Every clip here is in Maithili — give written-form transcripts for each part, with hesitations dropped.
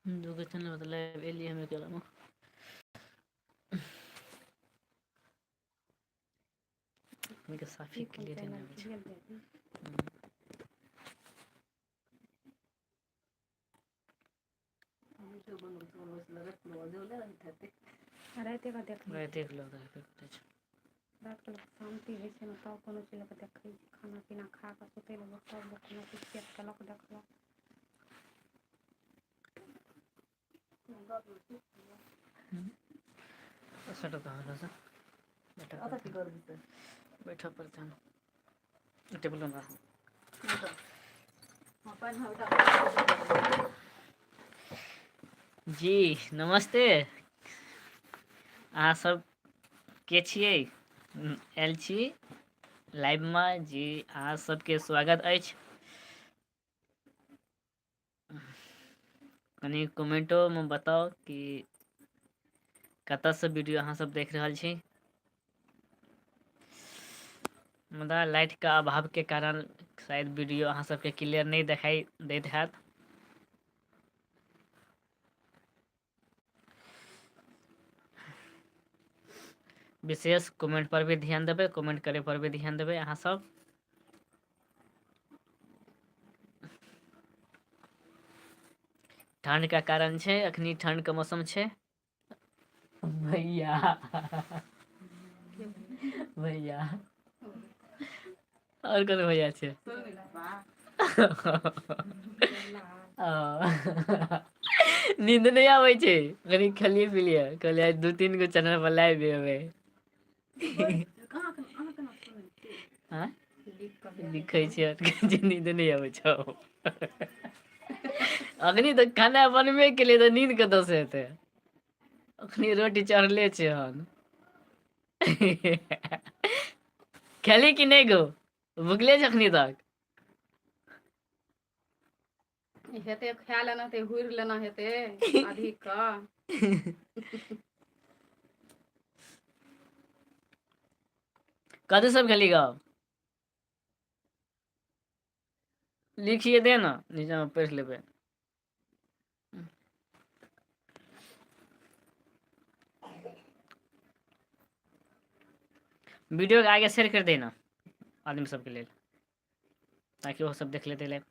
दूगो चैनल मतलब एलियै हम अकेलामे। हमके साफी ई कोन क्लियर चैनल नहि आबै छै छै। गेल जाय। रातिके देखै राति छै। देख लो छै। रातिके लोक शान्ति होइ छै ने, तब कोनो चीज लोक देखै छै। खाना पीना खा कऽ सुतै लए तब लोक कोनो चीज चेक केलक, देखलक। सेटअप कहाँ से बैठऽ पड़तै टेबुल पर। जी नमस्ते, अहाँ सब के छियै आयल छी लाइवमे? जी अहाँ सबके स्वागत अछि। कनि कमेंटोमे बताउ कि कतऽसँ वीडियो अहाँ सब देख रहल छी। मुदा लाइटके अभावके कारण शायद वीडियो अहाँ सबके क्लियर नहि देखाइ दैत हैत। विशेष कमेंट पर भी ध्यान देबै, कमेंट करे पर भी ध्यान देबै अहाँ सब। ठंड के कारण छै, अखनी ठंड के मौसम छै। भैया भैया आओर कोनो भैया छै? नींद नहि आबै छै, कनि खेलियै पिलियै, कहलियै दू तीन गो चैनल पर लाइव एबै। आँय, लिखै छियै जे नींद नहि आबै छौ। अखनी तऽ खाना बनबे केलियै तऽ नींद कतऽसँ एतै? अखनी रोटी चढ़ले छै हन। खेली कि नहि गो? भुखले छै अखनी तक? हेतै खा लेना हेतै, हुरि लेना हेतै अधिक कऽ। कथी सब खेली गो? लिखिए दे न, नीचामे पढ़ि लेबै। वीडियो के आगे शेयर कर देना आदमी सबके लेल, ताकि ओ सब देख लेतै लाइव।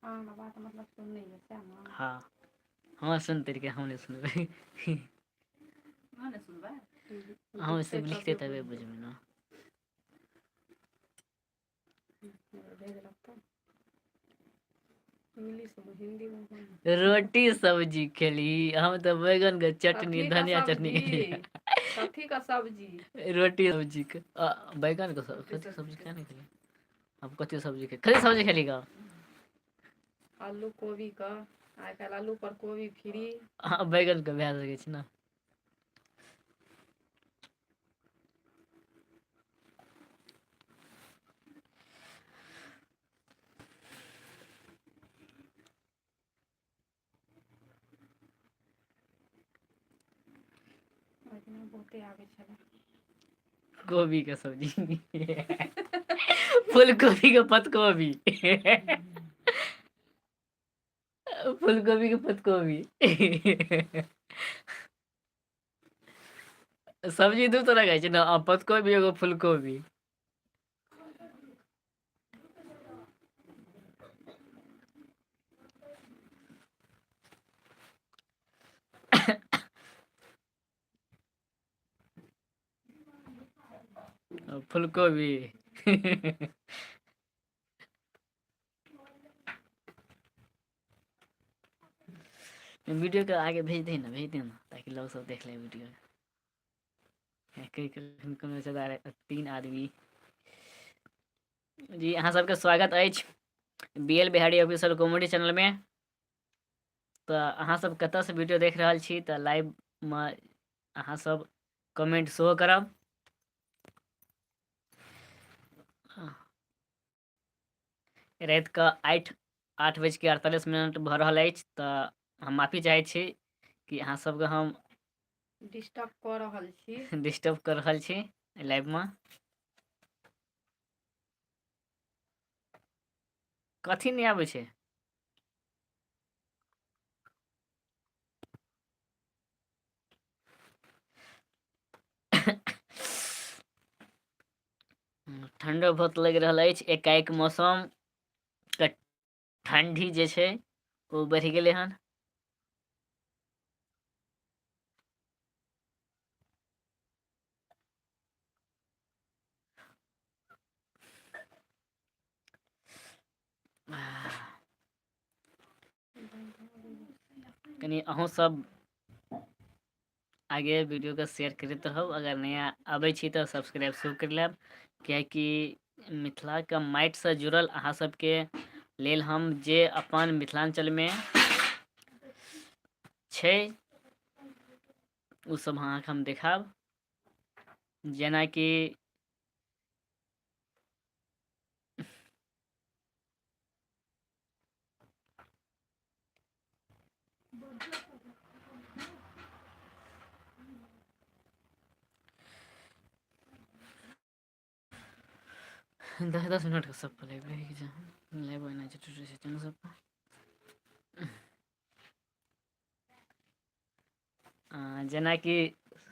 अहाँ बात मतलब सुनने सएह ने? हँ हँ, सुनते रहियै, हम नहि सुनबै। हम लिखतै सब लिखते तबे तबे बुझबै। बुझबै ने। भेजलक तऽ इंग्लिशमे, हिन्दीमे। रोटी सब्जी खेली हम तऽ बैगन के चटनी, कथी का धनिया चटनी सब्जी? खेलियै। कथी का सब्जी? रोटी सब्जी के, बैगन के कथी सब्जी किया नहि खेली हम? कथी सब्जी कथी सब्जी खेली ग? आलू कोबी के। आइ काल्हि आलू पर कोबी फ्री। हँ, बैगन के भए सकै छै ने। ओहि दिना बहुते आबै छलै। कोबी के सब्जी, फूल कोबी के पत्तकोबी, फूलकोबी के पत्तकोबी। सब्जी दू तरह के होइ छै ने, पत्तकोबी एगो फूलकोबी। फूलकोबी वीडियो के आगे भेज दे ना, भेज दे ना, ताकि लोग सब देख ले वीडियो। तीन आदमी। जी अहाँ सबके स्वागत अछि B L Bihari official comedy चैनलमे। तऽ अहाँ सब कतऽसँ वीडियो देख रहल छी? तऽ लाइवमे अहाँ सब कमेंट सेहो करब। रातिके 8:48 भऽ रहल अछि, तऽ हम माफी चाहै छी कि अहाँ सबके हम डिस्टर्ब कऽ रहल छी। डिस्टर्ब कऽ रहल छी लाइवमे। कथी नहि आबै छै? ठण्डो बहुत लागि रहल अछि। एकाएक मौसम के ठण्डी जे छै ओ बढ़ि गेलै हन। कनि अहूँ सब आगे वीडियोके शेयर करैत रहू। अगर नया आबै छी तऽ सब्सक्राइब सेहो करि लेब, किएकि मिथिलाके माटिसँ जुड़ल अहाँ सबके लेल हम जे अपन मिथिलाञ्चलमे छै ओ सब अहाँके हम देखायब। जेनाकि 10-10 मिनटके सब पर लाइव रहैके चाही। लाइव एना छै, टूटै छै चैनल सब पर। जेनाकि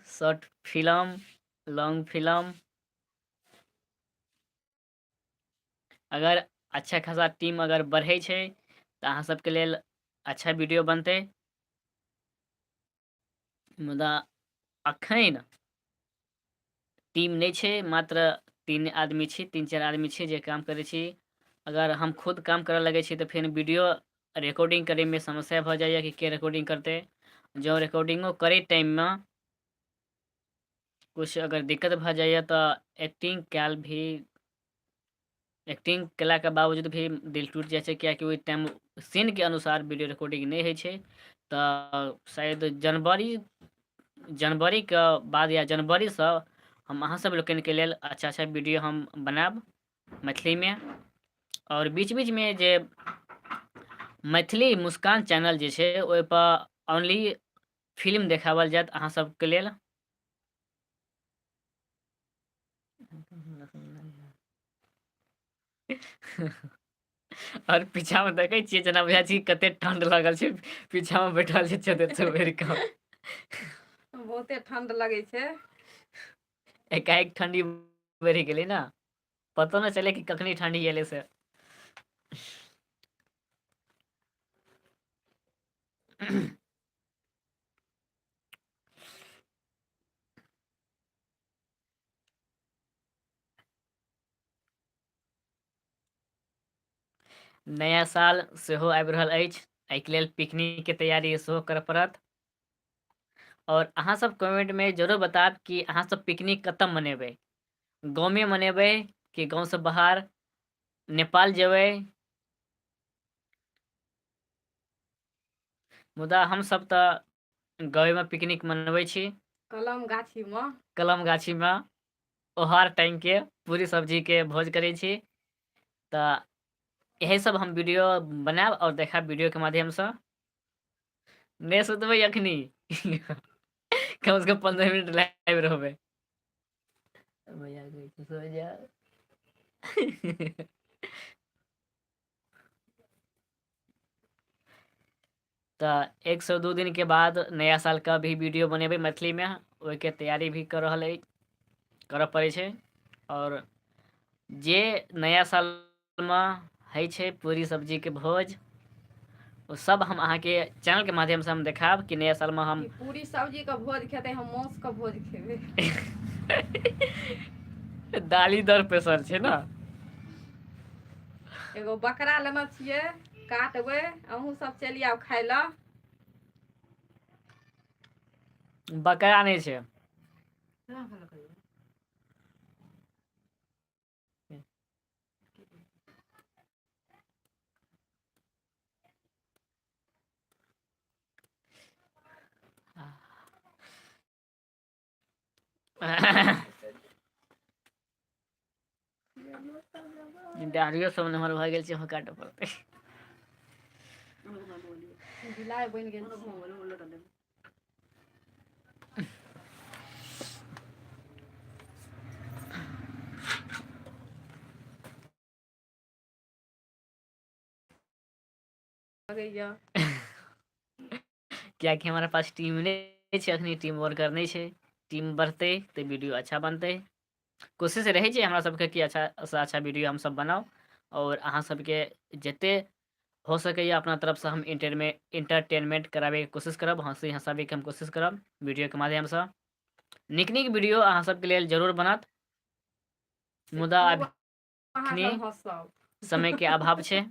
शॉर्ट फिल्म, लॉन्ग फिल्म, अगर अच्छा खासा टीम अगर बढ़ै छै तऽ अहाँ सबके लेल अच्छा वीडियो बनतै। मुदा अखन टीम नहि छै, मात्र 3 आदमी छी, 3-4 आदमी छी जे काम करै छी। अगर हम खुद काम करऽ लगै छी तऽ फेर वीडियो रिकॉर्डिंग करैमे समस्या भऽ जाइए कि के रिकॉर्डिंग करतै। जँ रिकॉर्डिंगो करै टाइममे किछु अगर दिक्कत भऽ जाइए तऽ एक्टिंग कयल भी एक्टिंग केलाके बावजूद भी दिल टूटि जाइ छै, किएकि ओहि टाइम सीनके अनुसार वीडियो रिकॉर्डिंग नहि होइ छै। तऽ शायद जनवरीके बाद या जनवरीसँ हम अहाँ सब लोकनिके लेल अच्छा अच्छा वीडियो हम बनायब मैथिलीमे। आओर बीच बीचमे जे मैथिली मुस्कान चैनल जे छै ओहिपर ओनली फिल्म देखाओल जायत अहाँ सबके लेल। आओर पीछा मे देखै छियै जेना बुझाइ छै कते ठंड लागल छै, पीछा मे बैठल छै चदर से ओढ़ि कऽ। बहुते ठंड लगै छै। एकाएक ठंडी बढ़ि गेलै ने, पतो नहि चले कि कखनी ठंडी एलै से। नया साल सेहो आबि रहल अछि, एहिके लेल पिकनिकके तैयारी सेहो करऽ पड़त। आओर अहाँ सब कमेंटमे जरूर बतायब कि अहाँ सब पिकनिक कतऽ मनेबै, गाँवमे मनेबै कि गाँवसँ बाहर नेपाल जेबै। मुदा हमसब तऽ गाँवेमे पिकनिक मनबै छी। कलम गाछीमे, कलम गाछीमे ओहार टाँगिके पूरी सब्जीके भोज करै छी। तऽ इएह सब हम वीडियो बनायब आओर देखायब वीडियोके माध्यमसँ। नहि सुतबै अखनी, कम से कम 15 मिनट लाइव रहबै। भैया कहै छै सो जा। तऽ 102 दिनके बाद नया सालके भी वीडियो बनेबै मैथिलीमे, ओहिके तैयारी भी कऽ रहल अछि, करऽ पड़ै छै। आओर जे नया सालमे होइ छै पूरी सब्जीके भोज, ओ सब हम अहाँके चैनलके माध्यमसँ हम देखायब कि नया सालमे हम पूरी सब्जीके भोज खेतै, हम मासुके भोज खेबै। दाली दर पेशल छै ने। एगो बकरा लेने छियै, काटबै, अहूँ सब चलि आउ खाय लए। बकरा नहि छै। दाढ़ियो सब नमहर भऽ गेल छै, काटऽ पड़तै। बिलाइ बनि गेल छै। लगैया। कियाकि हमरा पास टीम नहि छै, अखनी टीम वर्कर नहि छै। टीम बढ़तै तऽ वीडियो अच्छा बनतै। कोशिश रहै छै हमरा सबके कि अच्छासँ अच्छा वीडियो हमसब बनाउ आओर अहाँ सबके जते हो सकैए अपना तरफसँ हम इंटरटेनमेंट कराबैके कोशिश करब, हँसी हँसाबैके हम कोशिश करब वीडियोके माध्यमसँ। नीक नीक वीडियो अहाँ सबके लेल जरूर बनत। से मुदा खूब अहाँ अखनी सब हँसब। समयके अभाव छै।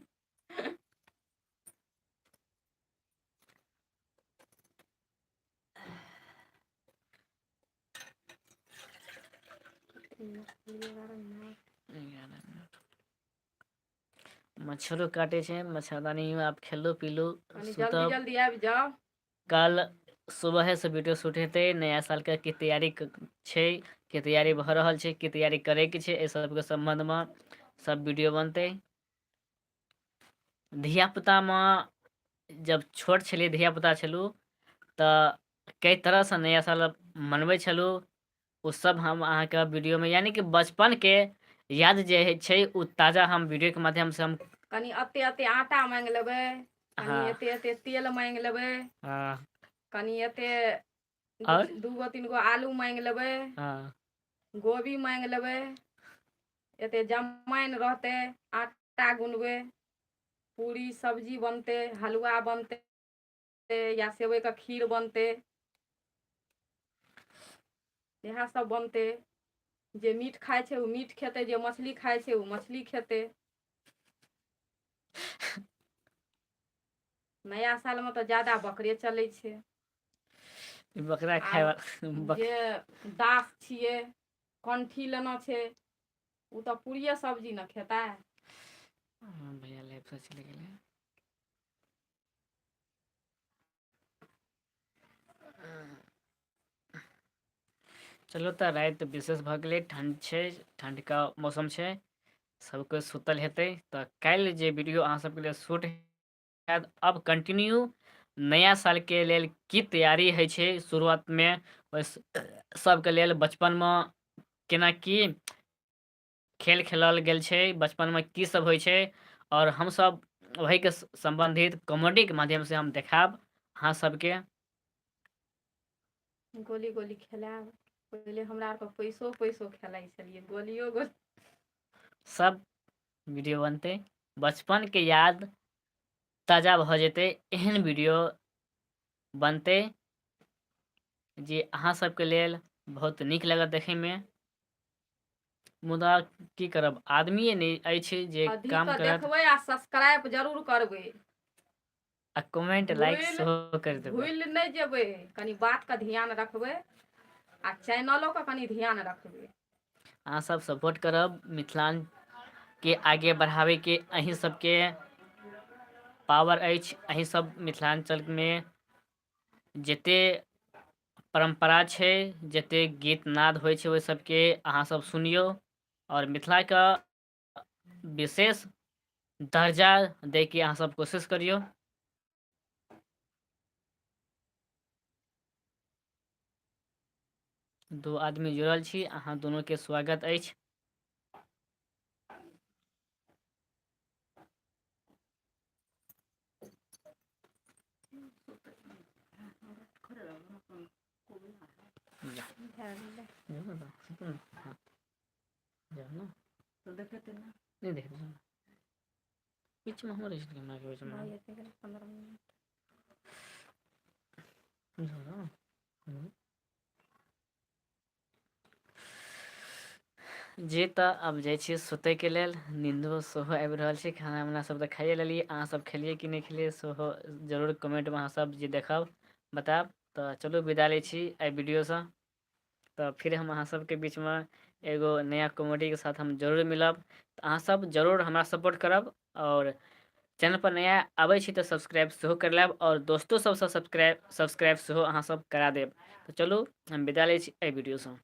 11 मिनट। मच्छरो काटे छै, मच्छरदानी आब खेलू पीलू कनी जल्दी सुतब। जल्दी आबि जाउ। कल सुबहे से वीडियो शूट हेतै। नया सालके की तैयारी छै, की तैयारी भऽ रहल छै, की तैयारी करैके छै, एहि सबके सम्बन्धमे सब वीडियो बनतै। धियापुतामे जब छोट छलियै, धियापुता छलहुँ, तऽ कई तरहसँ नया साल मनबै छलहुँ। ओ सब हम अहाँके वीडियोमे यानी कि बचपनके याद जे होइ छै ओ ताजा हम वीडियोके माध्यमसँ हम कनि एते एते आटा माँगि लेबै, कनि एते एते तेल माँगि लेबै, कनि एते आओर 2 गो 3 गो आलू माँगि लेबै, गोभी माँगि लेबै, एते जमाइन रहतै, आटा गुनबै, पूरी सब्जी बनतै, हलुआ बनतै या सेवइके खीर बनतै, इएह सब बनतै। जे मीट खाइ छै ओ मीट खेतै, जे मछली खाइ छै ओ मछली खेतै। नया सालमे तऽ जादा बकरे चलै छै। बकरा खाय आर वाला जे दास छियै, कंठी लेना छै, ओ तऽ पूड़िये सब्जी ने खेतै। भैया लाइव से चलि गेलै। चलू तऽ राति विशेष भऽ गेलै, ठण्ड छै, ठण्डके मौसम छै, सब कोइ सुतल हेतै। तऽ काल्हि जे वीडियो अहाँ सबके लेल शूट हैत, अब कंटिन्यू नया सालके लेल की तैयारी होइ छै शुरुआतमे, ओहि सबके लेल बचपनमे केना की खेल खेलल गेल छै, बचपनमे की सब होइ छै, आओर हमसब ओहिके सम्बन्धित कॉमेडीके माध्यमसँ हम देखायब अहाँ सबके। गोली गोली खेलायब। पहिले हमरा आरके पैसो पैसो खेलाइ छलियै, गोलियो गोली। सब वीडियो बनतै, बचपनके याद ताजा भऽ जेतै, एहन वीडियो बनतै जे अहाँ सबके लेल बहुत नीक लागत देखैमे। मुदा की करब, आदमीए नहि अछि जे अधिक काम करत। देखबै आ सब्सक्राइब जरूर करबै। आ कमेंट लाइक भूलि सेहो करि देबै। भूलि नहि जेबै, कनि बातके ध्यान रखबै आ चैनलोके कनि ध्यान रखबै। अहाँ सब सपोर्ट करब, मिथिलाके आगे बढ़ाबैके अहीं सबके पावर अछि। अहीं सब मिथिलाञ्चलमे जते परम्परा छै, जते गीत नाद होइ छै, ओहि सबके अहाँ सब सुनियौ आओर मिथिलाके विशेष दर्जा दैके अहाँ सब कोशिश करियौ। दू आदमी जुड़ल छी, अहाँ दुनूके स्वागत अछि। भए गेलै। जाउ ने, नहि देख, बीचमे हमर रहै छै कैमराके बीचमे। भऽ जेतै 15 मिनट। जाउ ने। जी, तऽ आब जाइ छियै सुतैके लेल, नीन्दो सेहो आबि रहल छै। खाना उना सब तऽ खाइए लेलियै। अहाँ सब खेलियै कि नहि खेलियै सेहो जरूर कमेन्टमे अहाँ सब जे देखब बतायब। तऽ चलू विदा लै छी एहि वीडियोसँ। तऽ फिर हम अहाँ सबके बीचमे एगो नया कॉमेडीके साथ हम जरूर मिलब। तऽ अहाँ सब जरूर हमरा सपोर्ट करब आओर चैनल पर नया आबै छी तऽ सब्सक्राइब सेहो कर लेब आओर दोस्तो सबसँ सब्सक्राइब सेहो अहाँ सब करा देब। तऽ चलू हम विदा लै छी एहि वीडियोसँ।